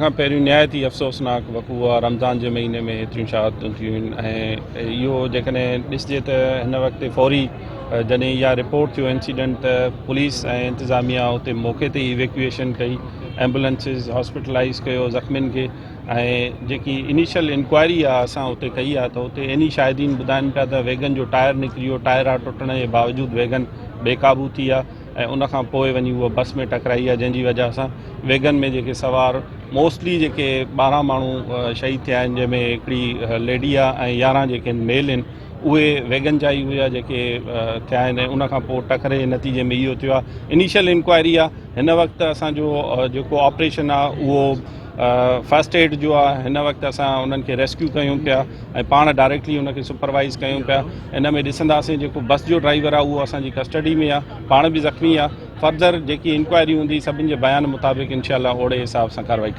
کان پهريون نهايت ئي افسوسناڪ وقوعو آهي رمضان جي مهيني ۾ ايتريون شهادتون ٿيون آهن ۽ اهو جيڪڏهن ڏسجي ته هن وقت فوري جڏهن اها رپورٽ ٿيو انسيڊنٽ ته پوليس ۽ انتظاميا اتي موقعي تي ايويڪيوئيشن ڪئي ايمبولنسز هاسپيٽلائز ڪيو زخمين کي ۽ جيڪي انيشل انڪوائري آهي اسان اتي ڪئي آهي ته اتي عيني شاهدين ٻڌائن پيا ته ويگن جو ٽائر نڪري ويو ٽائر ٽٽڻ جي باوجود ويگن بي قابو ٿي آهي ۽ ان کان پوء وڃي اها بس ۾ ٽڪرائي آهي جنهن جي وجه سان ويگن ۾ جيڪي سوار موسٽلي جيڪي 12 ماڻهو شهيد ٿيا آهن جنهن ۾ هڪڙي ليڊي آهي ۽ 11 جيڪي ميل آهن اهي ويگن جا ئي هيا جيڪي ٿيا آهن ۽ ان کان پوء ٽڪري جي نتيجي ۾ اهو ٿيو آهي انيشل انڪوائري آهي هن وقت اسان جو جيڪو آپريشن آهي اهو فرسٽ ايڊ جو آهي هن وقت اسان انهن کي ريسڪيو ڪيون پيا ۽ پاڻ ڊائريڪٽلي ان کي سپروائز ڪيون پيا ان ۾ ڏسنداسين جيڪو بس جو ڊرائيور آهي اهو اسان جي ڪسٽڊي ۾ آهي پاڻ به زخمي آهي فردر جيڪي انڪوائري هوندي سڀن جي بيان مطابق انشاء الله اوڙي حساب سان ڪارروائي ڪئي.